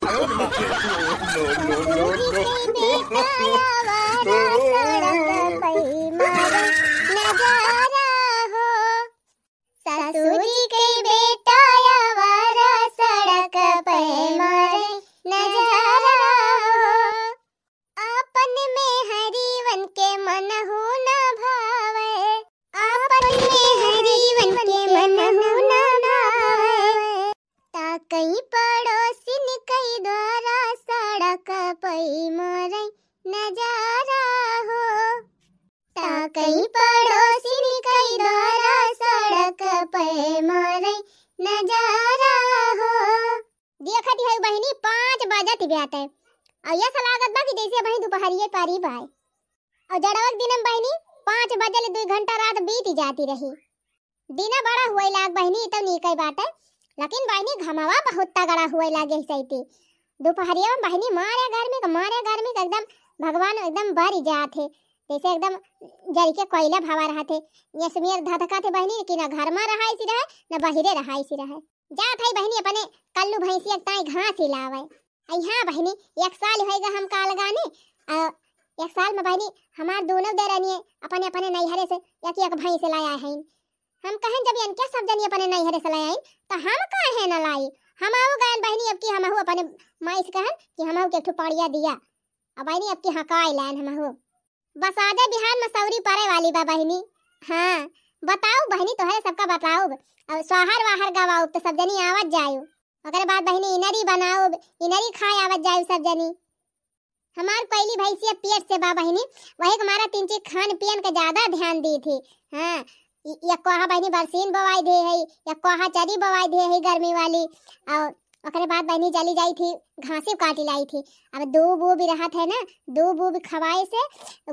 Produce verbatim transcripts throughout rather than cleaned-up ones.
ससुर के बेटा आवारा सड़क पे मारे नजारा हो। ससुर के बेटा आवारा सड़क पे मारे नजारा हो। आपन मेहरीवन के मनहु न भावे, आपन मेहरीवन के मनहु न भावे। ताकई पड़ोसिन कई द्वारा सड़क पई मारे नजारा हो। ताकई पड़ोसिन कई द्वारा सड़क पई मारे नजारा हो। देखत हई बहिनी, पाँच बजत बाटे। अउ ऐसा लागत बा कि जैसे बहिनी दुपहरिये परी बाय। अउ जड़वक दिनम बहिनी, पाँच बजे ले दुई घंटा रात बीत जाती रही। दिना बड़ा हुए लाग बहिनी, ई तो नीकै बाटे, लेकिन बहिनी घमवा बहुत तगड़ा हुए लागे सैती। दुपहरिया में बहिनी मारे गर्मी का, मारे गर्मी का एकदम भगवान एकदम बरी जात है, जैसे एकदम जरी के कोयला भवा रहत है। ये सुमेर धधका थे बहिनी कि ना घर में रहाई सी रहे, ना बहिरे रहाई सी रहे। जात हई बहिनी अपने कल्लू भैंसिया के ताई घास ही लावे। अई हाँ बहिनी, एक साल होइगा हमका अलगाने। आ, एक साल में बहिनी हमार दोनों देरनिये अपने अपने नैहरे से एक एक भैंस लाया हईन। हम कहेन जब इनके सब जनी अपने नैहरे से लाया हईन, तो हम काहे न लाई? हम आऊ गयन बहिनी, अब की हमहू अपने माई से कहन कि हमहू के एक ठो पड़िया दिया। अब बहिनी अब की हकाई लायन हमहू। बस आजे बिहान में सौरी परे वाली बा बहिनी। हाँ, बताउब बहिनी, तोहरे सबका बताउब। अउ स्वाहर वाहर गवाउब तो सब जनी आवत जायु। ओकरे बाद बहिनी इनरी बनाउब, इनरी खाए आवत जायु सब जनी। हमार पहली भैंसिया पेट से बा बहिनी, वही के मारा तीन चीज खान पियन के ज्यादा ध्यान दी थी। हाँ, इ-, एक कोहा बहिनी बरसीन बोवाई दे है, एक कोहा चरी बोवाई दे है गर्मी वाली। और ओकरे बाद बहिनी चली जाई थी, घासी काटी लाई थी। अब दूब उब रहत है ना, दूब उब खवाए से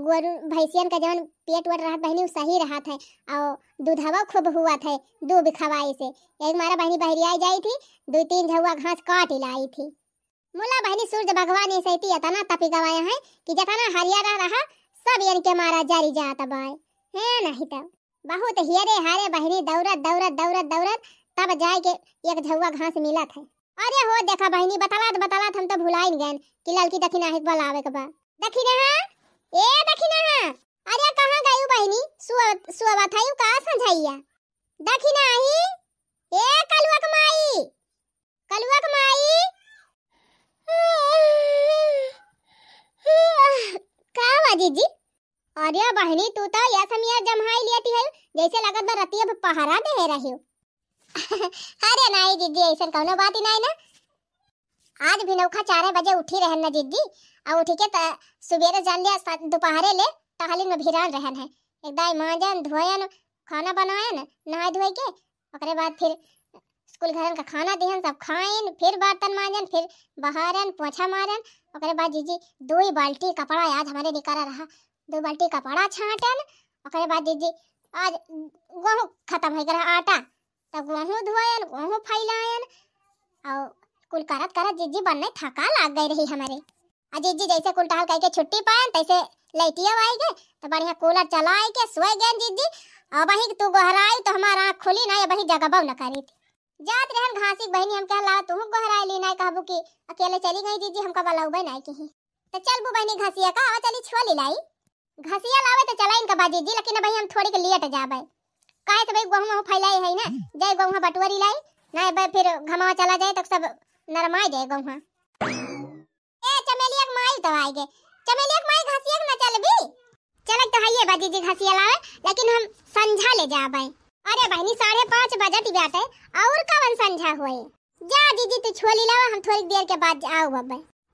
गोरू भैंसियन का जवन पेट वेट रहत बहिनी, उ सही रहत है। और दूधवा खूब हुआ थे दूब खवाए से। यही मारा बहिनी बहरिया जाई थी, दो तीन झउआ घास काटी लाई थी। मुला बहिनी सूरज भगवान ये सैती इतना तपी गवाया है कि जितना हरियारा रहा, सब इनके मारा जरी जात बाय। है नहीं तो बहुत हियरे हारे बहिनी दौड़त, दौड़त, दौड़त, दौड़त, तब जाए के एक झउआ घास मिलत है। अरे हो देखा बहिनी, बतलात, बतलात हम तो भुलाइन गएन कि ललकी दखिनाही के बुलावे के बा। दखिनहा, ए दखिनहा, अरे कहाँ गयू बहिनी? सुअ-, सुअवत हयू का संझैया? दखिनहा ही, ए कलुआ के माई, कलुआ के माई। का बा जीजी? अरे बहिनी, तू तो या समिया जम्हाई लियती है, जैसे लगत बा रतिया में पहरा दे रही हो। अरे नाई जीजी, ऐसन कौनो बात ही नाई ना। आज भी नौखा चार बजे उठी रहन ना जीजी, आ उठी के त-, सुबेरे जान लिया सा-, दोपहरे ले टहलिन में भिरान रहन है। एक दाई मांजन, धोयन, खाना बनायन, नहाए धोए के, ओकरे बाद फिर स्कूल घरन का खाना दिहन, सब खाइन, फिर बर्तन मांजन, फिर बहारन, पोछा मारन। ओकरे बाद जीजी, दो ही बाल्टी कपड़ा आज हमारे निकारा रहा, दो बाल्टी कपड़ा छाटन। ओकरे बाद जीजी, आज गेहूं खत्म हो गया आटा, तब गेहूं धोयन, गेहूं फैलायन, और कुल करत करत जीजी बनने थका लाग गई रही हमारे। आ जीजी जैसे कुल टहल कइके छुट्टी पायन, तैसे लइटिया आई गए, तो बढ़िया कूलर चलाए के सोए गए जीजी। अब ही तू गोहराई तो हमार आँख खुली ना, अब ही जगबो न करी थी। जात रहन घासी के बहिनी, हम कहा ला तू गोहराई ली ना, कहबू कि अकेले चली गई जीजी, हमका बलौबे ना कहीं। तो चल बू बहिनी घसिया का, आवा चली छुआ ली लाई। घसिया लावे तो चला इनका बा जीजी, लेकिन अब हम थोड़ी के लेट जाबे, काहे से भाई गेहूं वहूं फैलाई है ना, जाए गेहूं बटुअरी लाई, ना अब फिर घमावा चला जाए तो सब नरमाई जाए गेहूं। ए चमेलिया के माई तो आए गे, चमेलिया के माई घसिया के न चलबी? चलत तो हइये बा जीजी घसिया लावे, लेकिन हम संझा ले जाबे। अरे बहिनी, साढ़े पाँच बजत बाटे, और कवन संझा होए? जा जीजी तू छोली लावा, हम थोड़ी देर के बाद आउब।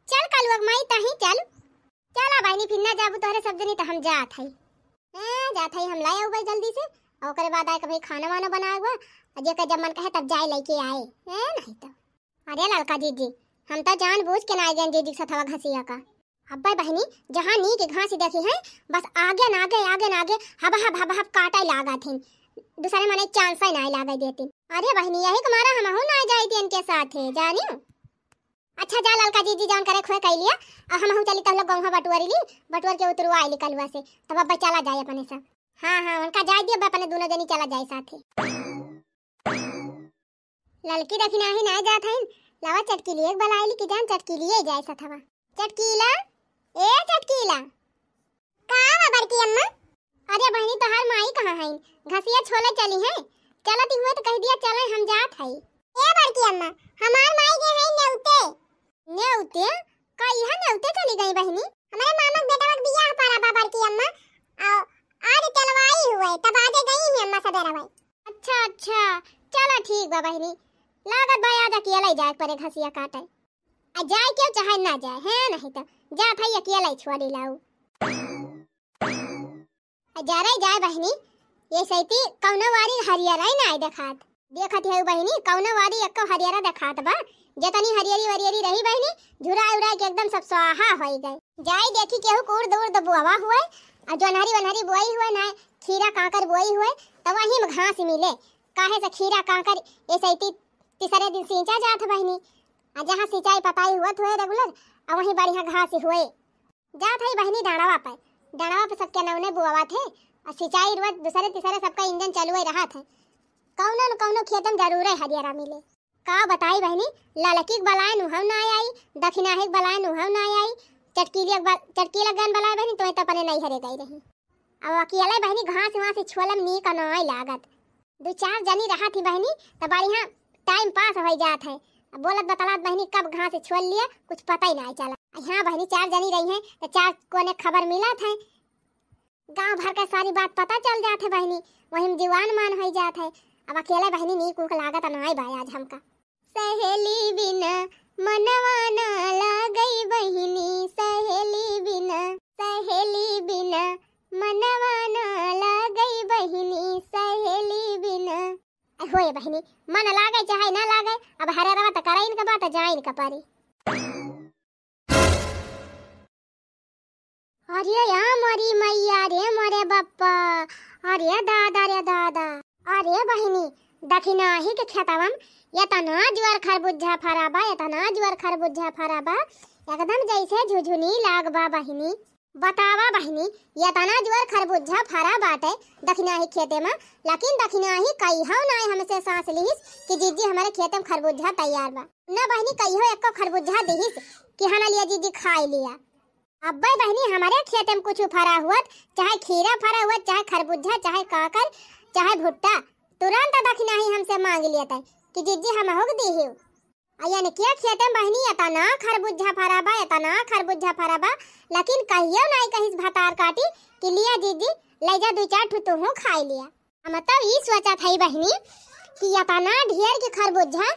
चल कलुआ के माई तही चल। चला बहिनी, फिर ना जाबू तोहरे सब जनी तो हम जात हई। ए, जात हई हम लाए आउबे जल्दी से, और ओकरे बाद आए के भाई खाना वाना बनाए हुआ, और जेकर जब मन कहे तब जाए लेके आए। ए, नहीं तो। अरे ललका जीजी, हम तो जानबूझ के ना गए जीजी के सथवा घसिया का। अब्बे बहिनी, जहाँ नीक घास देखी है, बस आगे न आगे, आगे न आगे, हब हब हब हब काटे लागत हैं। दूसरे मने चांस ही ना लागे देती। अरे बहिनी, यही के मारा हमहू ना जाई थी इनके साथ है, जानियो। अच्छा जा ललका जीजी, जान करे खोए कह लिया, अब हमहू चली तब लोग गौहा बटुअरी ली, बटुअर के उतरवा आइली कलुआ से, तब अब्बे चला जाए अपने सब। हाँ हाँ, उनका जाए दियो, अब्बे अपने दोनों जनी चला जाए साथे। ललकी दखिनाही ना जात हईन, लावा चटकीलिया के बलाइली कि जान चटकीलिया ही जाए सथवा। चटकीला, ए चटकीला। का बा बड़की अम्मा? अरे बहिनी, तोहार माई कहाँ हईन? घसिया छोले चली हैं। चलत ही हुए तो कह दिया, "चले, हम जात हई।" ए बड़की अम्मा, हमार माई गए हईन नेउते। नेउते? का इहाँ नेउते चली गई बहिनी? हमारे मामा के बेटवा के बियाह पड़ा बा बड़की अम्मा, और आज चलवाई हुए, तब आजे गई ही अम्मा सबेरा हुए। अच्छा, अच्छा, चला ठीक बा बहिनी। लागत बा आज अकेले जाए पड़े घसिया काटे। आ जाए क्यों चाहे ना जाए, है नहीं तो जात है अकेले छोड़ी लाऊ। आ जरे जाए बहिनी, ये सैती कौनो वारी हरियराई ना आए देखात। देखत है बहिनी, कौनो वारी एक्को हरियरा देखात बा। जतनी हरियरी वरियरी रही बहिनी, झुराए उराए के एकदम सब स्वाहा होई गए। जाई देखी केहू के उर्द उर्द बोवा हुए, आ जोन्हरी वन्हरी बोई हुए ना, खीरा कांकर बोई हुए, तो वही में घास मिले। काहे से खीरा कांकर ये सैती तीसरे दिन सींचा जात है बहिनी, आ जहाँ सिंचाई पताई हुआ हुए रेगुलर, आ वहीं बढ़िया घास हुए। जात है बहिनी डाँड़वा पे, डाँड़वा पे सबके नौने बोआवा थे, और सिंचाई रोज दूसरे तीसरे सबका इंजन चालू ही रहा थे। कौनो न कौनो खेत में जरूरे हरियरा मिले। का बताई बहिनी, ललकी के बलायन उहव ना आई, दखिनाही के बलायन उहव ना आई, चटकीलिया के बल-, चटकीला गन बलाए बहिनी, तोहे तो अपने नहीं हरे गई रही। अब अकेले बहिनी घास वास छोलम नीक नाई लागत। दू चार जनी रहत ही बहिनी, त बढ़िया टाइम पास होई जात है। अब बोलत बतलात बहिनी कब घास छोल लिए, कुछ पता ही नाई चला। यहाँ बहिनी चार जनी रही हैं, त चार कोने खबर मिलत है। गांव भर का सारी बात पता चल जात है बहिनी, वही में जुआन मान होई जात है। अब अकेले बहिनी नीक ऊक लागत नाई बा आज हमका। सहेली बिना मनवा ना लागई बहिनी, सहेली बिना, सहेली बिना मनवा ना लागई बहिनी, सहेली बिना। ए, होए बहिनी, मन लागई चाहे ना लागई, अब हरियरवा त कराइन के बात जाइन के परी। अरे या मोरी मैया रे मोरे बप्पा, अरे दादा रे दादा। अरे बहिनी, दखिनाही के खेतवा में एतना जुआर खरबुज्झा फरा बा, एतना जुआर खरबुज्झा फरा बा, एकदम जैसे झुझुनी लाग बा बहिनी। बतावा बहिनी, एतना जुआर खरबुज्झा फरा बाटे दखिनाही खेते में, लेकिन दखिनाही कहियो नाई हमसे सांस लिहिस कि जीजी हमरे खेते में खरबुज्झा तैयार बा। न बहिनी कहियो एको खरबुज्झा दिहिस कि हना लिया जीजी खाई लिया। अब्बे बहिनी, हमरे खेते में कुछ फरा हुअत, चाहे खीरा फरा हुअत, चाहे खरबुज्झा, चाहे काकर, चाहे भुट्टा, तुरंत दखिनाही हमसे मांग लेत है कि जीजी हमहू के दिहियो। आ यानी के खेते में बहिनी एतना खरबुज्झा फरा बा, एतना खरबुज्झा फरा बा, लेकिन कहियो नाई कहिस भतार काटी कि लिया जीजी, ले जा दू चार ठो तुहू खाई लिया। हम तब ई सोचत हई बहिनी कि एतना ढेर के खरबुज्झा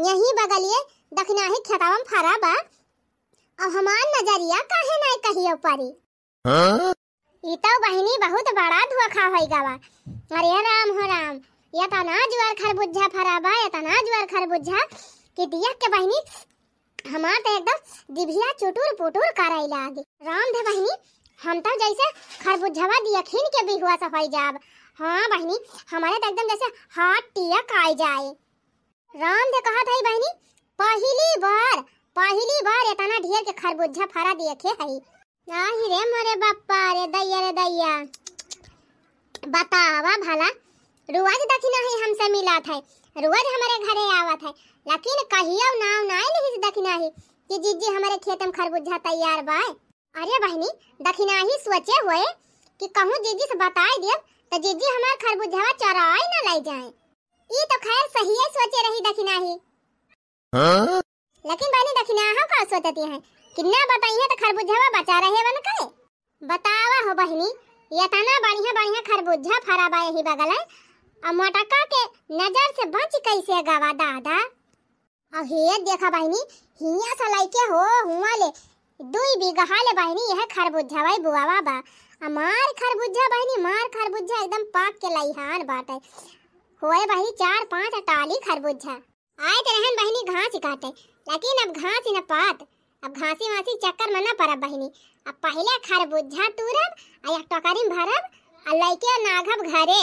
यहीं बगलिए दखिनाही खेतवा में फरा बा, अब हमार नजरिया काहे नाई कहियो परी? हाँ? ई तो बहिनी बहुत बड़ा धोखा होई गवा। अरे राम हो राम, एतना जुआर खरबुज्झा फरा बा, एतना जुआर खरबुज्झा कि देख के बहिनी हमार तो एकदम जिभिया चुटुर पुटुर कराई लागे। राम दे बहिनी, हम तो जैसे खरबुज्झवा दियखिन के बिहुआ से होई जाब। हाँ बहिनी, हमारे तो एकदम जैसे हार्ट अटैक आई जाए। राम दे कहत हई बहिनी, पहिली बार, पहिली बार एतना ढेर के खरबुज्झा फरा देखे हई। आही रे मोरे बप्पा रे दैया रे दैया। बतावा भला, रोज दखिनाही हमसे मिलत है, रोज हमरे घरे आवत है, लेकिन कहियो नाव नाई लिहिस दखिनाही कि जीजी हमरे खेत में खरबुज्झा तैयार बा। अरे बहिनी, दखिनाही सोचे होए कि कहूँ जीजी से बताई देब, त जीजी हमार खरबुज्झवा चोराई न लै जाए। ई तो खैर सहिए सोचे रही दखिनाही। हाँ? लेकिन बहिनी, दखिनाहो का सोचती है कि ना बताई है तो खरबुज्झवा बचा रहे वन करे। बतावा हो बहिनी, एतना बढ़िया बढ़िया खरबुज्झा फरा बा यही बगल है, अब मोटका के नजर से बच कैसे गवा दादा। अब हे देखा बहिनी, हियाँ से लइके हो हुआँ ले दुई बीघा ले बहिनी, यह खरबुज्झा भाई बुआवा बा। आ मार खरबुज्झा बहिनी, मार खरबुज्झा एकदम पाक के लइहान बाटे। होए बहिनी चार पाँच टाली खरबुज्झा। आए त रहन बहिनी घास काटे, लेकिन अब घास न पात, अब घासी वासी चक्कर में न परब बहिनी। अब पहिले खरबुज्झा तूरब, आ एक टोकरी में भरब, आ लइके नाघब घरे।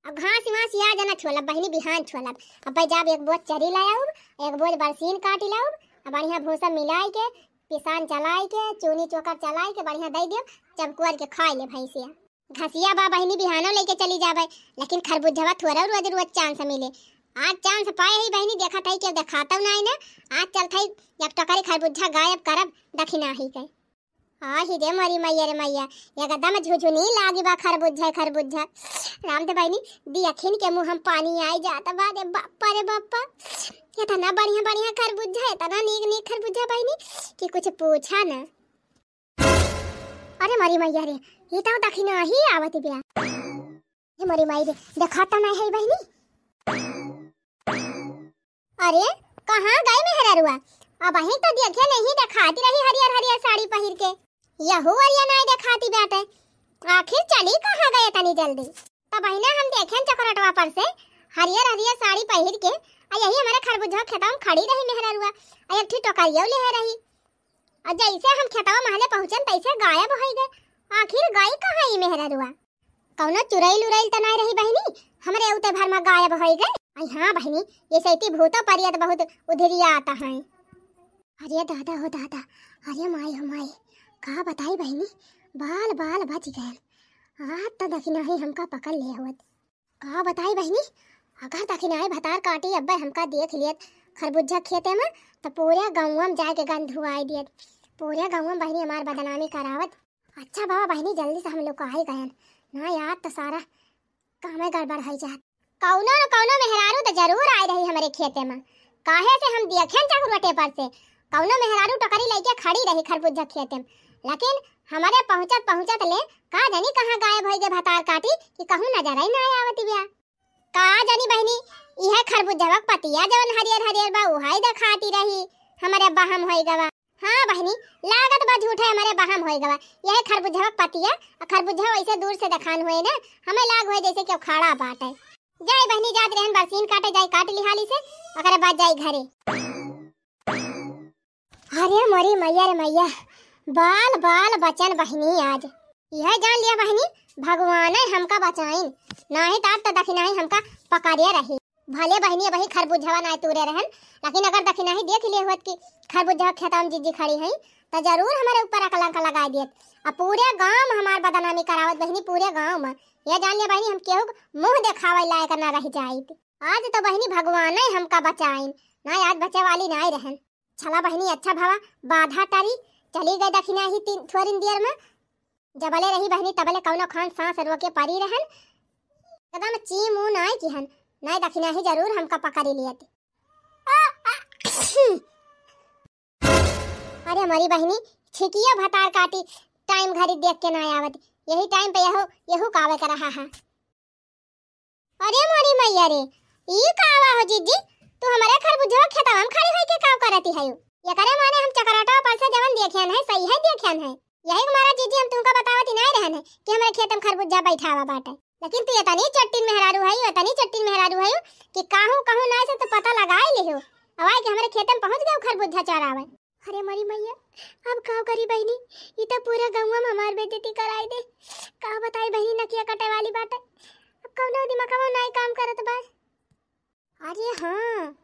अब घास वास या जना छोलब बहिनी, बिहान छोलब। अब भाई जाब एक बोझ चरी लाउब, एक बोझ बरसीन काटी लाउब, अब बढ़िया भूसा मिलाई के, पिसान चलाई के, चूनी चोकर चलाई के बढ़िया दई देब, चमकुअर के खाई ले भैंसिया। घसिया बा बहिनी, बिहानो लेके चली जाबे, लेकिन खरबुज्झवा थोड़ा रोज रोज चांस मिले। आज chance पाए ही बहिनी, देखत ही केहू देखातउ नाहीं ना। आज चलत ही एक टोकरी खरबुज्जा गायब करब दखिनाही के। आही रे मोरी मइया रे मइया, एकदम झुझुनी लागी बा खरबुज्जा, खरबुज्जा। राम दे बहिनी, देखिन के मुँह में पानी आइ जात बा रे बाप्पा रे बाप्पा। एतना बढ़िया बढ़िया खरबुज्जा, एतना नीक नीक खरबुज्जा बहिनी कि कुछ पूछा ना। अरे मोरी मइया रे, ई तउ दखिनाही आवत बिया। हे मोरी माई रे, देखात नाहीं है बहिनी। अरे, कहाँ गइ मेहररुआ? अबहीं तउ देखे नहीं, देखाती रही हरियर हरियर साड़ी पहिर के। यहू अरिया नाहीं देखाती बाटे। आखिर चली कहाँ गइ तनी जल्दी? तबहिना हम देखेन चकरटवा पर से हरियर हरियर साड़ी पहिर के, आ यही हमरे खरबुजवा खेतवा में खड़ी रही मेहररुआ, आ एक ठी टोकरियो लेहे रही। आ जइसे हम खेतवा महले पहुँचन तइसे गायब होइ गइ। आखिर गइ कहाँ ई मेहररुआ? कउनो चुरइल उरइल त नाहीं रही बहिनी, हमरे उते भर में गायब होइ गइ। अइ हाँ बहिनी, ये सइती भूतो परियत बहुत उधिरियात हैं। अरे दादा हो दादा, अरे माई हो माई, का बताई बहिनी, बाल बाल बच गएन। आज त दखिनाही हमका पकड़ ले होत। का बताई बहिनी, अगर दखिनाही भतार काटी अब्बे हमका देख लियत खरबुज्जा खेते में, त पूरे गउँवा में जाइके गंध हुआइ दियत। पूरे गउँवा में बहिनी हमार बदनामी करावत। अच्छा बाबा बहिनी, जल्दी से हम लोग का आइ गएन। नाहीं आज त सारा कामे गड़बड़ होइ जात। कउनो न कउनो मेहरारू त जरूर आइ रही हमरे खेते में। काहे से हम देखेन चकरवटे पर से, कउनो मेहरारू टोकरी लइके खड़ी रही खरबुज्जा खेते में। लेकिन हमरे पहुँचत पहुँचत ले का जानी कहाँ गायब होइ गइ भतार काटी कि कहूँ नजरइ नाहीं आवत बिया। का जानी बहिनी, इहे खरबुजवा क पतिया जउन हरियर हरियर बा, उहइ देखाती रही, हमरे बहम होइ गवा। हाँ बहिनी, लागत बा झूठे हमरे बहम होइ गवा। इहे खरबुजवा क पतिया, आ खरबुजवा वइसे दूर से देखान होइ ना, हमइ लाग होइ जइसे केहू खड़ा बाटे। जाइ बहिनी, जात रहेन बरसीन काटे, जाइ काट लिहाली से, ओकरे बाद जाइ घरे। अरे मोरी मइया रे मइया, बाल बाल बचन बहिनी आज। इहे जान लिया बहिनी, भगवानइ हमका बचाइन, नाहीं त आज त दखिनाही हमका पकड़े रही। भले बहिनी अबहीं खरबुजवा नाहीं तूरे रहेन, लेकिन अगर दखिनाही देख लिए होत कि खरबुजवा खेतवा में जिज्जी खड़ी हइँ, त जरूर हमरे ऊपर कलंक लगाइ दियत। अब पूरे गाँव में हमार बदनामी करावत बहिनी, पूरे गाँव में। इहे जान लिया बहिनी, हम केहू क मुँह देखावइ लायक न रहि जाइत। आज त बहिनी भगवानइ हमका बचाइन, नाहीं आज बचे वाली नाहीं रहेन। छला बहिनी, अच्छा भवा, बाधा टारी, चली गइ दखिनाही तीन, थोरिन देर में। जबले रही बहिनी, तबले कउनो खान साँस रोके परी रहेन। एकदम ची मुँह नाहीं किहन, नाहीं दखिनाही जरूर हमका पकड़ी लियत। अरे मोरी बहिनी, छिकियो भतार काटी टाइम घड़ी देख के नाहीं आवत, यही टाइम पे यहू, यहू क आवे क रहा है। अरे मोरी मइया रे, ई का आवा हो जिज्जी? तू हमरे खरबुजवा खेतवा में खड़ी होइके का करती हयू? एकरे माने हम चकरटवा पर से जवन देखेन है, सही है देखेन है। यही के मारा जिज्जी हम तुमका बतावत ही नाहीं रहेन है कि हमरे खेत में खरबुजा बैठावा बाटे। लेकिन तू एतनी चट्टिन मेहरारू हयू, एतनी चट्टिन मेहरारू हयू कि काहू कहूँ नाहीं से तू पता लगाइ लिहू। अब आइके हमरे खेत में पहुँच गयू खरबुजा चोरावे। अरे मोरी मइया, अब का करी बहिनी, ई त पूरा गउँवा में हमार बेइज्जती कराइ दे। का बताई बहिनी, नकिया कटे वाली बाटे। अब कउनो दिमागवा नाहीं काम करत बा। अरे हाँ,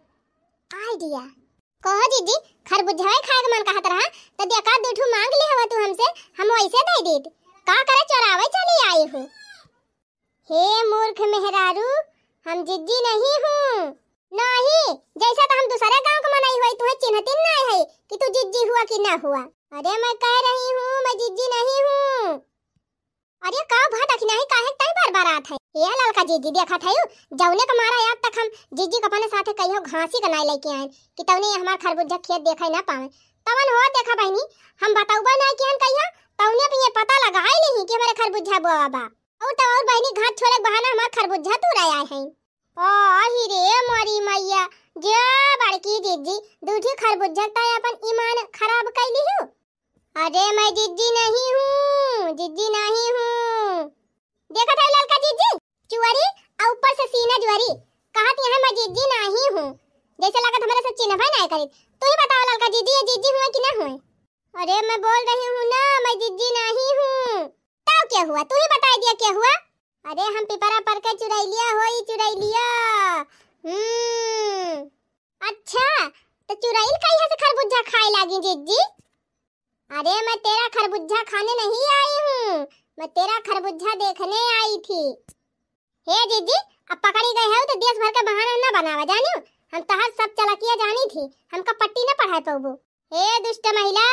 idea। कहो जिज्जी, खरबुजवा खाए के मन कहत रहा, त देखा दू ठू माँग लिहवा तू हमसे, हम वइसे दइ दीत। का करे चोरावे चली आई हू? हे मूर्ख मेहरारू, हम जिज्जी नहीं हूँ। नहीं, जइसे त हम दुसरे गाँव क मनई होई, तुहइ चिन्हतिन नाहीं है कि तू जिज्जी हुआ कि न हुआ। अरे मैं कह रही हूँ, मैं जिज्जी नहीं हूँ। अरे का भा दखिनाही, काहे ताईं बरबरात है? ए ललका जिज्जी, देखत हयू, जउने क मारा आज तक हम जिज्जी क अपने साथे कहियो घासी क नाहीं लइके आएन कि तउने ये हमार खरबुज्जा खेत देखइ न पावें। तवन हो देखा बहिनी, हम बतउबे नाहीं किहन कहियो, तउने पे ये पता लगाइ लिहीं कि हमरे खरबुज्जा बोआ बा। अउर त अउर बहिनी, घास छोड़े के बहाना हमार खरबुज्जा तूरे आए हैं। ओ, आही रे मोरी मइया, जे बड़की जिज्जी, दू ठी खरबुज्जा ताईं अपन ईमान खराब कइ लिहू। अरे मैं जिज्जी नहीं हूँ, जिज्जी नहीं हूँ। देखत है ललका जिज्जी, चुअरी, आ ऊपर से सीना जुअरी, कहत यहाँ मैं जिज्जी नहीं हूँ। जइसे लागत हमरे से चिन्हबे नाहीं करित। तू ही बतावा ललका जिज्जी, ये जिज्जी हुए कि न हुए? अरे मैं बोल रही हूँ ना, मैं जिज्जी नहीं हूँ। तब के हुआ? तू ही बताइ दिया के हुआ। अरे हम पिपरा पर के चुरइलिया होई, चुरइलिया। हम्म, अच्छा, त चुरइल कहिया से खरबुज्जा खाए लागी जिज्जी? अरे मैं तेरा खरबुज्जा खाने नहीं आई हूँ, मैं तेरा खरबुज्जा देखने आई थी। हे जिज्जी, अब पकड़ी गए हो तो देश भर के बहाना ना बनावा, जानियो? हम तोहार सब चालाकिया जानी थी, हमका पट्टी ना पढ़ाए पउबू। हे दुष्ट महिला,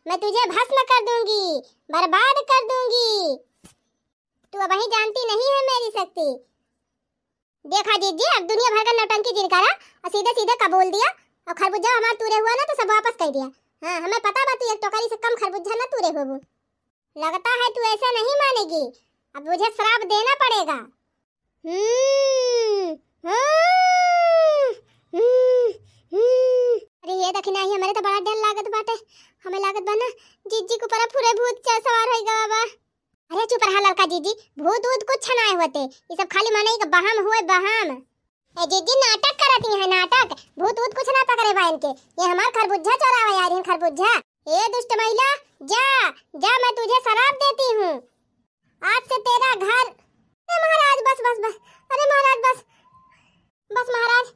मैं तुझे भस्म कर दूंगी, बर्बाद कर दूंगी। तू अबहीं जानती नहीं है मेरी शक्ति। देखा जीजी, अब दुनिया भर का नौटंकी जिन करा और सीधे सीधे कबूल दिया और खरबूजा हमार तूरे हुआ ना तो सब वापस कर दिया। हाँ, हमें पता बा तू एक टोकरी से कम खरबूजा ना तूरे होबू। लगता है तू ऐसा नहीं मानेगी, अब मुझे श्राप देना पड़ेगा। हम्म, हम्म, हम्म, हम्म। अरे ये दखिना ही, हमारे तो बड़ा डर लागत बाटे। हमें लागत बा ना, जीजी के ऊपर फुरे भूत चा-, सवार होई गवा बा। अरे चुप रहा लड़का जीजी, भूत ऊत कुछ ना होते, ये सब खाली मनई के बहम हुए, बहम। ए जीजी, नाटक करत ही है, नाटक। भूत ऊत कुछ ना पकड़े बा इनके, ये हमार खरबूजा चोरावे आ रही है, खरबूजा। ए दुष्ट महिला, जा, जा, मैं तुझे श्राप देती हूँ। आज से तेरा घर, अरे महाराज, बस, बस, बस, अरे महाराज, बस, बस महाराज,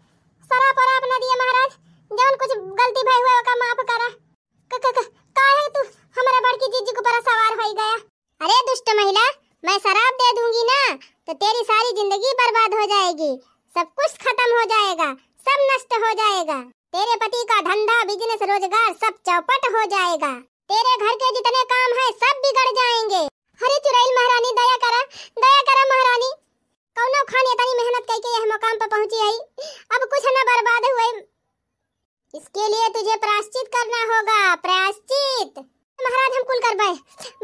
श्राप वराप ना दिया महाराज, जौन कुछ गलती भई हुआ ओका माफ करा। क-, क-, क-, काहे तू हमारा बड़की जीजी के ऊपर सवार होई गया? अरे दुष्ट महिला, मैं श्राप दे दूंगी ना, तो तेरी सारी जिंदगी बर्बाद हो जाएगी, सब कुछ खत्म हो जाएगा, सब नष्ट हो जाएगा। तेरे पति का धंधा, business, रोजगार सब चौपट हो जाएगा। तेरे घर के जितने काम हैं, सब बिगड़ जाएंगे। अरे चुड़ैल महारानी, दया करा, दया करा महारानी। कौनो खान इतनी मेहनत करके यह मुकाम पर पहुंची आई, अब कुछ न बर्बाद हुए। इसके लिए तुझे प्रायश्चित करना होगा, प्रायश्चित। महाराज, हम कुल करबे,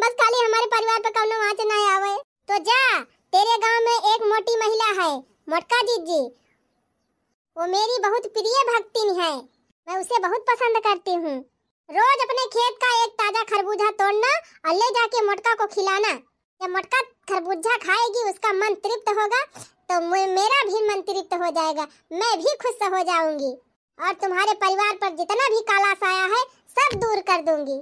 बस खाली हमारे परिवार पर कौनो आँच ना आवे। तो जा, तेरे गांव में एक मोटी महिला है, मोटका जीजी, वो मेरी बहुत प्रिय भक्तिन है, मैं उसे बहुत पसंद करती हूँ। रोज अपने खेत का एक ताजा खरबूजा तोड़ना और ले जाके मोटका को खिलाना। जब मोटका खरबूजा खाएगी, उसका मन तृप्त होगा, तो मे-, मेरा भी मन तृप्त हो जाएगा, मैं भी खुश हो जाऊंगी। और तुम्हारे परिवार पर जितना भी काला साया है, सब दूर कर दूंगी।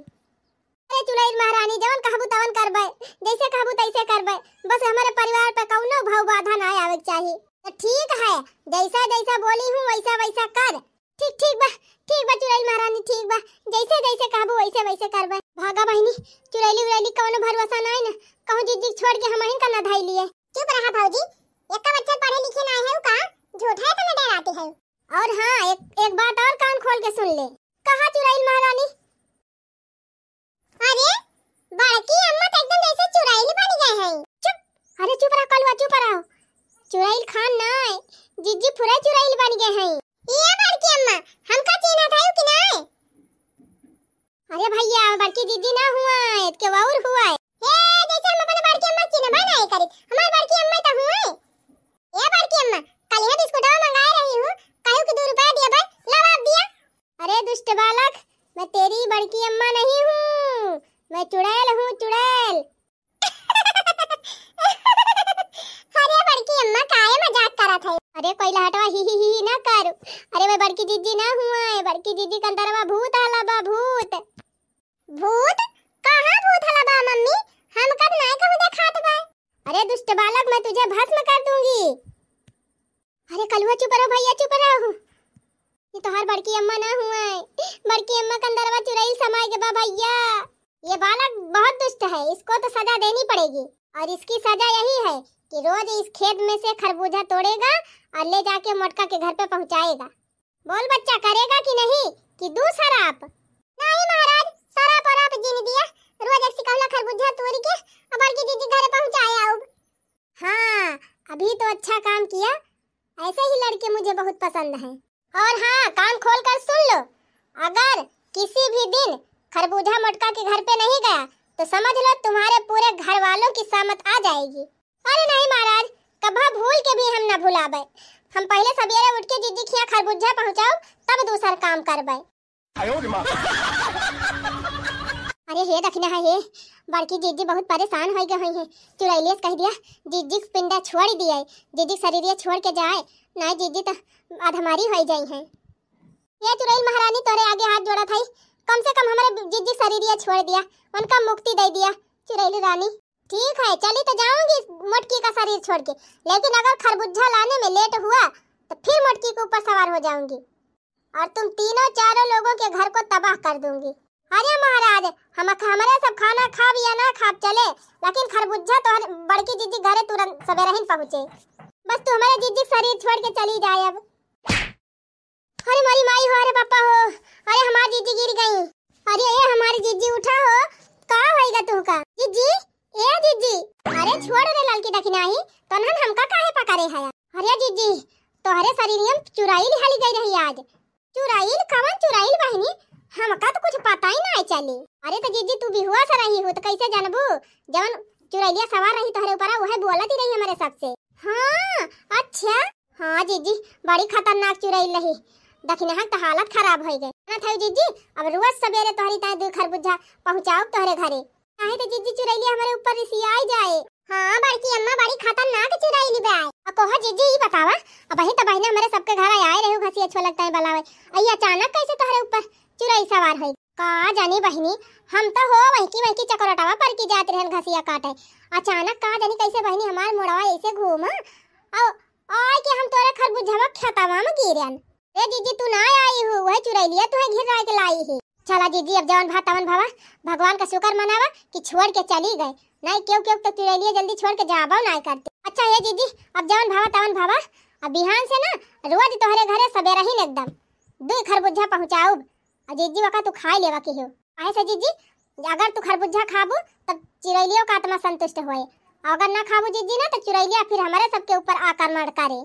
अरे चुड़ैल महारानी, जवन कहबू तवन करबे, जैसे कहबू तैसे करबे, बस हमारे परिवार पर कौनो भव बाधा ना आवे के चाही। तो ठीक है, जैसा जैसा बोली हूँ वैसा वैसा कर। ठीक, ठीक बा, ठीक बा चुड़ैल महारानी, ठीक बा, जैसे जैसे कहबू वैसे वैसे करबे। भागा बहिनी, चुड़ैली उड़ैली कौनो भरोसा नाई न, कहूँ जीजी छोड़ के हमहिन का ना धाई लिए। चुप रहा भौजी, एक बच्चा पढ़े लिखे नाई है का? झूठा है तो डराती है। और हाँ, एक, एक बात और कान खोल के सुन ले। कहा चुड़ैल महारानी? अरे, बड़की अम्मा तो एकदम जैसे चुड़ैल बन गए हैं। चुप, अरे चुप रहा कलुआ, चुप रहा। चुड़ैल खान नाई, जीजी फुरे चुड़ैल बन गए हैं। ये बड़की अम्मा, हमका चिन्हत है कि नाई? अरे भैया, बड़की जीजी ना हुआ, इतके और हुआ है। हे, जैसे हम अपने बड़की अम्मा चिन्हबा नाई करी, हमार बड़की अम्मा तो हुआ है। ए बड़की अम्मा, कल यह बिस्कुटवा मंगाए रही हूँ, कहू कि दो रुपया दिया भाई, लावा अब दिया। अरे दुष्ट बालक, मैं तेरी बड़की अम्मा नहीं हूँ, मैं चुड़ैल हूँ, चुड़ैल। अरे बड़की अम्मा, काहे मजाक करत है? अरे कोई लहटवा ही ही ही ही ना करू। अरे मैं बड़की जीजी ना हुआ है, बड़की जीजी का अंदरवा भूत हला बा, भूत। भूत? कहाँ भूत हला बा मम्मी? हम कब नाय कहूँ देखात बा। अरे दुष्ट बालक, मैं तुझे भस्म कर दूंगी। अरे कलुआ चुप रहो भैया, चुप रहो। ये तोहार बड़की अम्मा ना हुआ है, बड़की अम्मा के अंदरवा चुड़ैल समाए के बा भैया। ये बालक बहुत दुष्ट है, इसको तो सजा देनी पड़ेगी। और इसकी सजा यही है कि रोज इस खेत में से खरबूजा तोड़ेगा और ले जाके मोटका के घर पे पहुंचाएगा। बोल बच्चा, करेगा कि नहीं कि दूँ सराप? नहीं महाराज, सराप वराप जिन दिया, रोज एक सिकौला खरबूजा तोड़ के और बड़की जीजी घरे पहुंचाए आउब। हाँ, अभी तो अच्छा काम किया, ऐसे ही लड़के मुझे बहुत पसंद हैं। और हाँ, कान खोल कर सुन लो, अगर किसी भी दिन खरबूजा मोटका के घर पे नहीं गया तो समझ लो तुम्हारे पूरे घर वालों की शामत आ जाएगी। अरे नहीं महाराज, कभा भूल के भी हम न भुलाबे। हम पहले सबेरे उठ के जीजी खिया खरबूजा पहुँचाउब, तब दूसर काम करबे। अरे हे दखिना है हे, बड़की जीजी बहुत परेशान होइ गए हुई हैं। चुड़ैलिया से कह दिया, जीजी के पिंडा छोड़ दिया, जीजी के शरीरिया छोड़ के जाए, नहीं जीजी तो अधमारी होइ जाई हैं। ये चुड़ैल महारानी तोरे आगे हाथ जोड़त है, कम से कम हमारे जीजी के शरीरिया छोड़ दिया, उनका मुक्ति दे दिया। चुड़ैल रानी, ठीक है, चली तो जाऊंगी मोटकी का शरीर छोड़ के, लेकिन अगर खरबूजा लाने में लेट हुआ तो फिर मोटकी के ऊपर सवार हो जाऊंगी और तुम तीनों चारों लोगों के घर को तबाह कर दूंगी। अरे महाराज, हम, हमारे सब खाना खाब या ना खाब चले, लेकिन खरबूजा तो बड़की जीजी घरे तुरंत सवेरे ही पहुँचे। बस तू हमारे जीजी के शरीर छोड़ के चली जाए अब। अरे मोरी माई हो, अरे पापा हो, अरे हमार जीजी गिर गई। अरे ए हमारी जीजी उठा हो, का होइगा तुहका? जीजी, ए जीजी, अरे छोड़ रे ललकी दखिनाही, तोनहन हमका काहे पकड़े हया? अरे जीजी, तोहरे शरीरिया में चुराइल हाली गई रही आज। चुराइल? कवन चुराइल बहिनी? हमका तो कुछ पता ही ना चली। अरे तो जीजी तू बिहुआ से रही हो तो कैसे जानबू? जवन चुरैलिया सवार रही तोहरे ऊपर, वह बोलत ही रही हमारे सबसे। हाँ, अच्छा। हाँ जीजी, बड़ी खतरनाक चुरैल रही। दखिनहा के तो हालत खराब हो गई। ना था जीजी, अब रोज सवेरे तोहरी ताई दू खरबूजा पहुँचाओ तोहरे घरे। काहे तो जीजी चुरैलिया हमारे ऊपर रिसियाई जाए। हाँ बड़की अम्मा, बड़ी खतरनाक चुरैली बा। आ कहो जीजी, ई बतावा, अब वही तो बहिने हमारे सबके घर आए रहे घसिया छोलक ताई बलावे, आ ई अचानक कैसे तोहरे ऊपर चुरैल सवार होई? का जानी बहिनी, हम तो हो वही की वही की चकरोटवा पर की जात रहन घसिया काटे, अचानक का जानी कैसे बहिनी हमार मुड़वा ऐसे घूमा, और आए के हम तोरे खरबूजवा खेतवा में गिरन। ए जीजी, तू ना आई हू, वह चुरैलिया तुहे घिर के लाई ही। चला जीजी, अब जवन भा तवन भवा, भगवान का शुक्र मनावा कि छोड़ के चली गए, नहीं केहू केहू तो चुरैलिया जल्दी छोड़ के जाबो ना करती। अच्छा ए जीजी, अब जवन भवा तवन भवा, अब बिहान से ना रोज तोहरे घरे सवेरे ही एकदम दुई खरबूजा पहुँचाउब, और जीजी वका तू खाई लेवा की हो। काहे से जीजी, अगर तू खरबूजा खाबू तब चुरैलियो का आत्मा संतुष्ट होए, और अगर ना खाबू जीजी ना तो चुरैलिया फिर हमारे सबके ऊपर आक्रमण करे।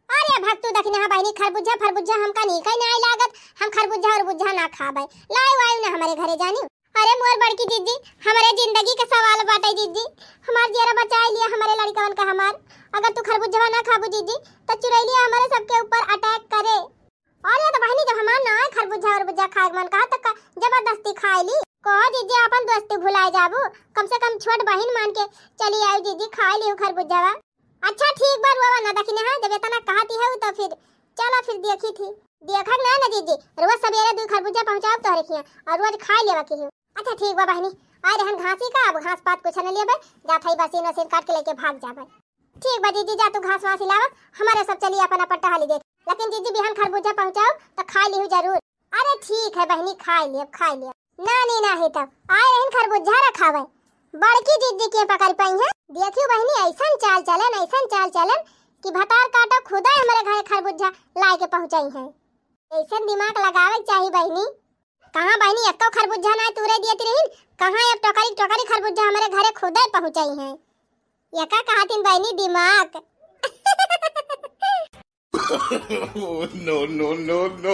अरे भक्तू दखिनहा बहिनी, खरबूजा फरबूजा हमका नीक ही नाई लागत, हम खरबूजा और बुझा ना खाबे, लाए वायु ना हमारे घरे जानी। अरे मोर बड़की जीजी, हमारे जिंदगी का सवाल बाटे जीजी, हमार जियरा बचाए लिया हमारे लड़कवन का हमार। अगर तू खरबूजवा ना खाबू जीजी तो चुरैलिया हमारे सबके ऊपर अटैक करे। अरे तो बहिनी जब हमार ना है खरबूजा और बुझा खाए के मन कहा तो का जबरदस्ती खाए ली। कहो जीजी अपन दोस्ती भुलाए जाबू, कम से कम छोट बहिन मान के चली आयु जीजी, खाए लियो खरबूजावा। अच्छा ठीक बा, रोवा ना दखिनहा, जब इतना कहती है तो फिर चलो फिर देखी थी। देखा ना ना जीजी, रोज सवेरे दू खरबूजा पहुँचाओ तोहरे खिया और रोज खाए लेवा की हो। अच्छा ठीक बा बहिनी, आए रहन घासी का, अब घास पात कुछ न लेबे, जात हई बसीन वसीन काट के लेके भाग जाबे। ठीक बा जीजी, जा तू घास वास लावा, हमारे सब चली अपन अपन टहली देख। लेकिन जीजी बिहान खरबूजा पहुँचाओ तो खा लिहू जरूर। अरे ठीक है बहिनी, खाए लियब, खाए लियब। नानी नाही तब आए रहन खरबूजा रखावे, बड़की जीजी के पकड़ पाई है। देखियो बहिनी, ऐसन चाल चलन, ऐसन चाल चलन कि भतार काटो खुदा हमारे घरे खरबूजा लाए के पहुँचाई है। ऐसन दिमाग लगावे के चाही बहिनी। कहाँ बहिनी, एको खरबूजा ना तूरे दियत रहिन, कहाँ अब टोकरी टोकरी खरबूजा हमारे घरे खुदा पहुँचाई है। ये का कहतिन बहिनी, दिमाग। Oh, no, no, no, no।